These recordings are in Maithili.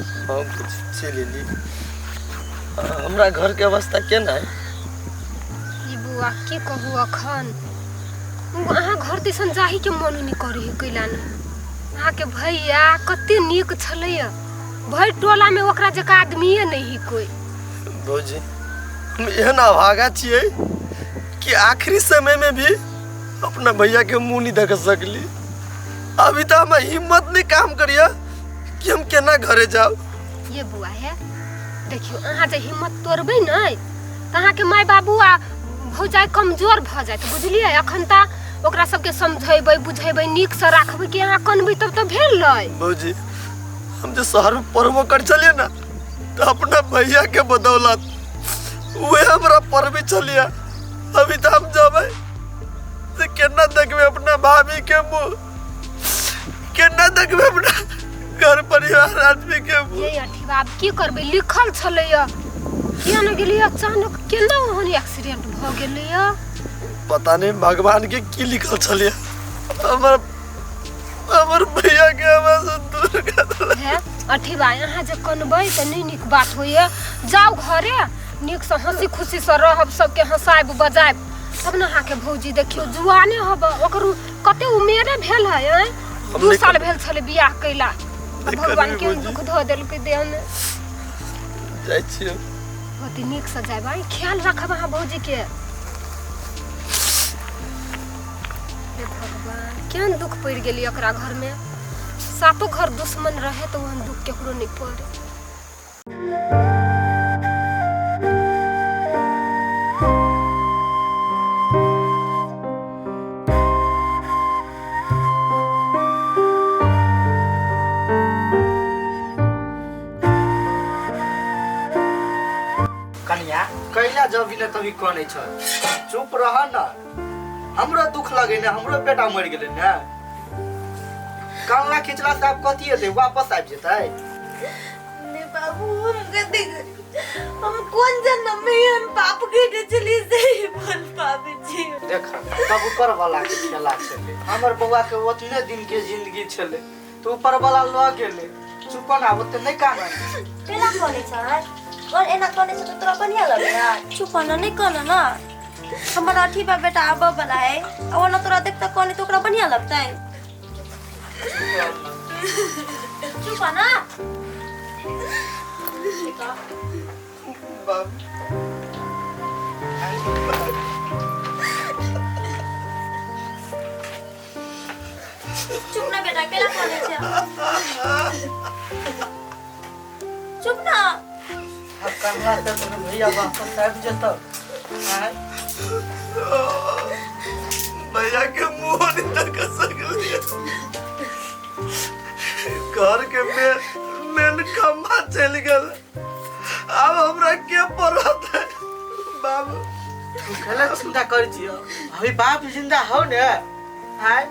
हाँ बुझी चलि एली। हमरा घरके अवस्था केना है? ई बौआ की कहू, अखन अहाँ घर दिसन जाही के मन नहीं करे है। कैला ने अहाँके भैया कते नीक छलैया, भरि टोला में ओकरा जकाँ आदमीए नहीं है कोई। भौजी, हम एहन अभागा छियै कि आखिरी समय में भी अपना भैया के मुंह नहीं देख सकली। अभी तो हम हिम्मत नहीं काम करिए कि हम केना घरे जाओ। ये बुआ है, देखियो, अहाँ जे हिम्मत तोड़बै ने तऽ अहाँके माय बाबू आ भौजाइ कमजोर भऽ जायत, बुझलियै? अखन तऽ ओकरा सबके समझेबै बुझेबै, नीकसँ राखबै कि अहाँ कनबै तब तऽ भेल लै। भौजी, हम जे शहर में पढ़बो कर चलिए ना तो अपना भैया के बदौलत वह हमरा पढ़बे चलिए। अभी तो हम जबै तो केना देखबै अपना भाभी के मुंह, केना देखबै अपना घर परिवार आदमी के मुंह? ये अथी आब की करबै, लिखल छलैया। किया ने गेलियै, अचानक केना ओहन एक्सीडेंट भऽ गेलैया? पता नहीं भगवान के की लिखल छलिए, हमर हमर भैया के हमरा से दूर कर देलक। हे अथी बा, अहाँ जे कनबै तऽ नहि नीक बात होइए। जाउ घरे, नीकसँ हँसी खुशीसँ रहब, सबके हँसायब बजायब तब ने। अहाँके भौजी देखियौ जुआने हब, ओकर कते उमेरे भेल है? आँय, हम 2 नहि साल करबै। भेल छलै बियाह कैला आ नहि भगवान करबै केहन भौजी। दुख धऽ देलकै देहमे। जाइ छियै। अति नीकसँ जायब, आँय, ख्याल राखब अहाँ भौजीके। हे भगवान, केहन दुख पड़ि गेलै ओकरा घरमे। सातो घर दुश्मन रहे तऽ ओहन दुख केकरो नहि पड़े। कनिया, कैला जब ने तभी कनै छ? चुप रह न। हमरो दुख लगे ने, हमरो बेटा मरि गेलै ने। कानला खिंचला से आब कथी हेतै? वापस आबि जेतै? ने बाबू, हम कते हम कोन जन्म में हम पाप केने चली से बोल पाबे छी। देख, तब ऊपर वाला के खेला छलै। हमर बौआ के ओतने दिन के जिंदगी छलै तऽ ऊपर वाला लऽ गेलै। चुप न, ओते नहि कानऽ। केना कनै छै और एना कनै छै तऽ तोरा बढ़िया लगैया? चुप न, नहि कन न। हमर अथी बा बेटा आबऽ वाला है आ ओना तोरा देखते कनै तऽ ओकरा बढ़िया लगतै? चुप न। बाप चुप ना बेटा, केना कनै छै? चुप ना। आब कानला से तोहर भैया वापस आबि जेतौ? आँय? भैया के मुंह नहीं देख सकलिए। घर के मेन मेन खम्भा चलि गेल, आब हमरा के पड़त है बाबू? तू गलत चिंता कर छियो। अभी बाप जिंदा हो ने? आँय?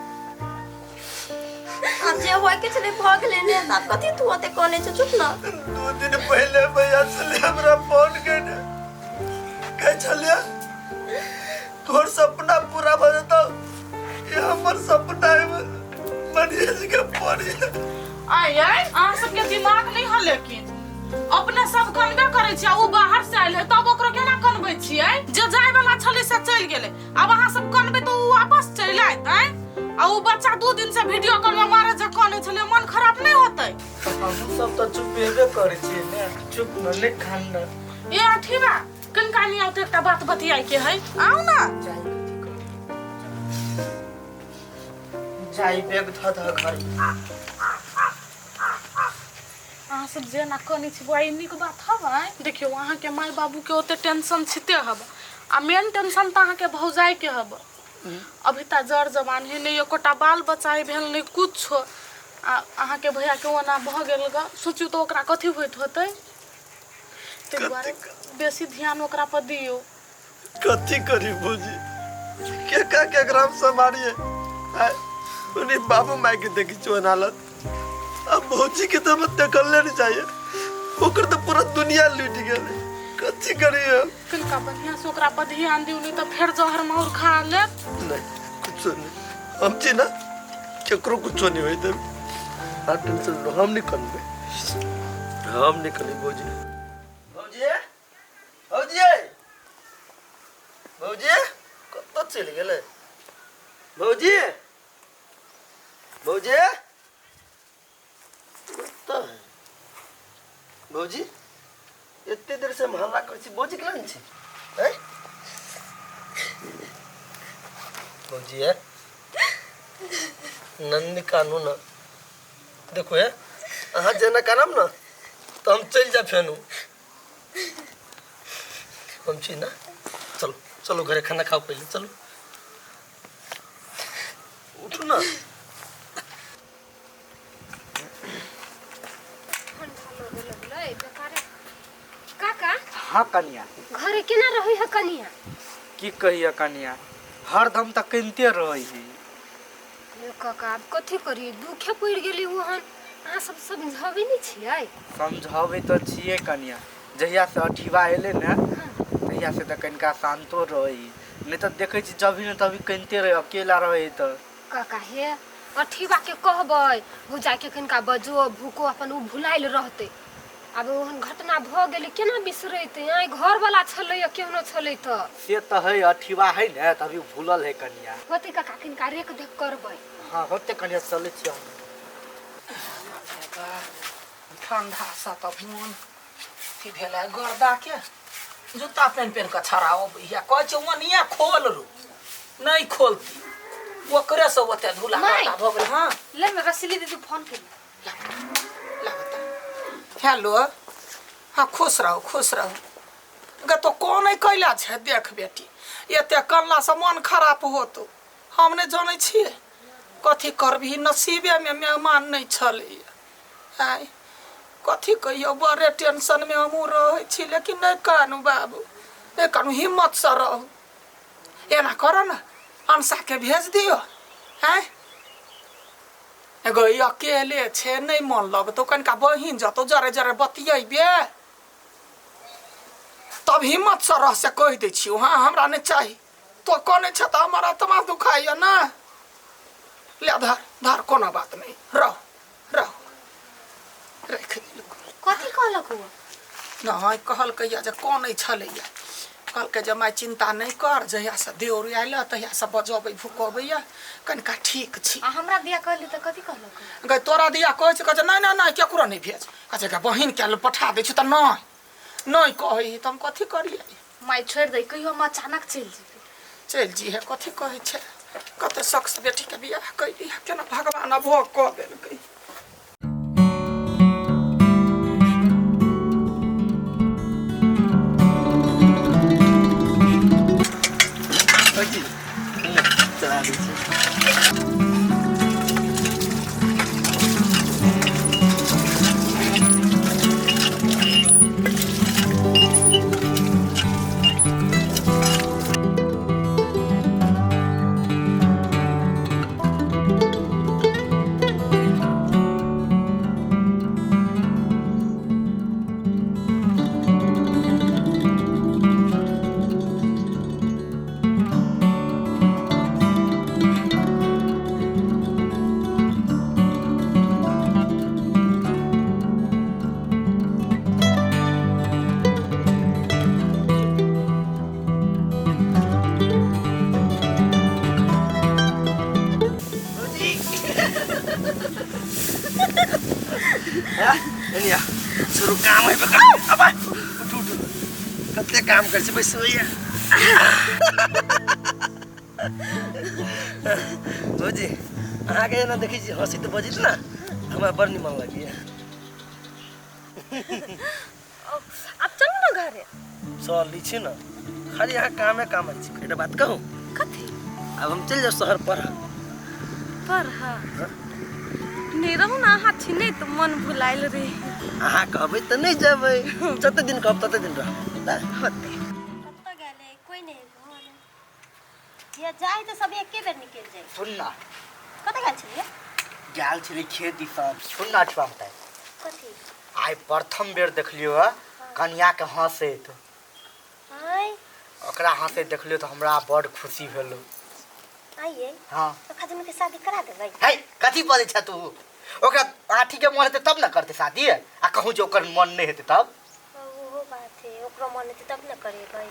आब जे होय के छलै भऽ गेलै ने, आब कथी तू ओते कनै छै? चुप ना। 2 दिन पहले भैया छले हमरा फोन केने, कहै छलियै तोहर सपना पूरा भऽ जेतौ। ये हमर सपना है, मनिया जी के पड़ी। आय आय, अहाँ सबके दिमाग नहीं है, लेकिन अपने सब कनबे करै छियै। ओ बाहर से आयल है तब ओकरो केना कनबै छियै? जे जाय वाला छलै से चलि गेलै, आब अहाँ सब कनबै तऽ ओ वापस चलि आयत? आय, आ ओ बच्चा 2 दिन से वीडियो कॉल में मारे जे कनै छलै, मन खराब नहीं होतै? हमहूँ सब तऽ चुप हेबे करै छियै ने। चुप न, नहि खान न। ए अथी बा, कनिका नहीं आउ तऽ एकटा बात बतियाइ के है, आउ ना। जाइ कथी करी? जाइ बैग धऽ धऽ घर। अहाँ सब जेना कनै छी बौआ, ई नीक बात हबै? देखियौ, अहाँके माय बाबूके ओते टेंशन छिते हबै आ मेन टेंशन तऽ अहाँके भौजाइके हबै। अभी तऽ जर जवान है, नहि एकोटा बाल बच्चा है भेल, नहि कुछो, आ अहाँके भैयाके ओना भऽ गेल ग। सोचियौ तऽ ओकरा कथी होइत होतै। ताहि दुआरे बेसी ध्यान ओकरा पर दियौ। कथी करी भौजी? के का केकरा हम संभालिए? आय, उन्हीं बाबू माय के देखी चोन हालत, अब भौजी के तो हम देखल नहीं चाहिए। ओकर तो पूरा दुनिया लूट गेल। कथी करी हम? कनिका बढ़िया से ओकरा पर ध्यान दियौ, नहीं तऽ फेर जहर माहुर खा लेत। नहीं, कुछो नहीं, हम छी ना, केकरो कुछो नहीं होई देब। आ टेंशन लो, हम नहीं करबे। हम निकली भौजी। भौजी, भौजी, भौजी कतऽ चलि गेलै? भौजी, भौजी कतऽ है? भौजी एते देर से हम हल्ला करै छी, भौजी केना छी? हैं भौजी है नन्दी कानू ना, देखो है अहाँ जेना कानब ना तो हम चलि जाब फेनु। हम छी ना, चलो चलो घरे खाना खाओ पहले, चलो उठू ना। ठंडा लगे लगलै बेकारे। काका हाँ कनिया। घरे केना रहै है कनिया? की कहिए कनिया, हरदम तऽ कनिते रहै है। ये काका आब कथी करियै, दुखे पड़ि गेलै ओहन। अहाँ सब समझाबै नहि छियै? समझाबै तऽ छियै कनिया, जहिया से अठीबा एलै ने तहिया से तऽ कनिका शान्तो रहै, नहि तऽ देखै छी जभी ने तभी कनिते रहै, अकेला रहै तऽ। काका हे अठीबा के कहबै भौजाइके कनिका बजो भूको, अपन ओ भुलायल रहतै। आब ओहन घटना भऽ गेलै केना बिसरेतै? आइ घरवला छलै केहनो छलै तऽ से तऽ है, अठीबा है ने तभी भूलल है कनिया। होतै काका कनिका रेख देख करबै। हाँ होतै कनिया, चलै छियै हम। ठंडा सा तऽ मोन की भेलै गर्दा के जूता पेन पेन के छड़ा अबैया, कहै छै ओनिया खोल रू, नहि खोलती ओकरे से ओते धूला माय। गर्दा भऽ गेल। हाँ ले ना रसीली दीदी फोन के ला बता। हेलो, हाँ खुश रहू खुश रहू। गे तो कोन नहीं कैला छै? देख बेटी एते कनला से मन खराब होतो, हम नहि जानै छियै कथी करबही, नसीबे में मेहमान नहीं छलैया। आय कथी कहियो, बड़े टेंशन में हमहूँ रहै छी, लेकिन नहि कानू बाबू, नहि कानू, हिम्मत से रहू। एना करो ना अनसा के भेज दियो। आय एगो ई अकेले छै, नहि मन लगतौ, कनिका बहिन जतौ जरे जरे बतियेबे तब हिम्मत से रह, से कहि दै छियौ। हाँ हमरा नहि चाही, तो कनै छै तऽ हमर आत्मा दुखाइया ना। ले धर धर, कोनो बात नहीं, रह रह, राखि देलक। कथी कहलक ओ? नहि कहलकैया जे कनै छलैया, कहलकै जे माय चिंता नहि कर, जहियासँ देउर आयल तहियासँ बजबै भुकबैया, कनिका ठीक छी। आ हमरा दिया कहली तऽ कथी कहलक? गै तोरा दिया कहै छै, कहै छै नहि नहि नहि केकरो नहि भेज, कहै छै गै बहिनके पठा दै छी तऽ नहि नहि कहै तऽ हम कथी करियै? माय छोड़ि दै, कहियो हम अचानक चलि जेबै। चलि जीहे, कथी कहै छै, कते शौकसँ बेटीके बियाह कैली, केना भगवान अभोग कऽ देलकै। भौजी चला दै छी। शुरू काम है अब उठू उठू, कते काम कर छी बैसू भैया। भौजी अहाँके जेना देखै छी हँसी तऽ बजैत ना, हमरा बड़ निमन लगैया। आब चलू ना घरे। चल लै छी ना, खाली अहाँ कामे काम अछि। एकटा बात कहू? कथी? आब हम चलि जाउ शहर पर। पर नहीं रहू ना, अहाँ छी नहीं तो मन भुलायल रहे। अहाँ कहबै तऽ नहि जेबै, जते दिन कहब तते दिन रहब। होते कतऽ गेलै? कोई नहीं घर या जाय तऽ सब एके बेर निकलि जाय। सुन ना, कतऽ गेल छलियै? गेल छलियै खेत दिसन। सुन ना अठवा बताय। कथी? आइ प्रथम बेर देखलियौ है कनिया के हंसैत। आइ ओकरा हंसैत देखलियौ तऽ हमरा बड़ खुशी भेलौ। आइए? हाँ। तो खजनी के शादी करा देबै? है कथी बजै छ तू? ओकरा आठी के मन हेतै तब ने करतै शादी, आ कहूँ जे ओकर मन नहि हेतै तब? ओहो बात है, ओकरो मन हेतै तब ने करेबै।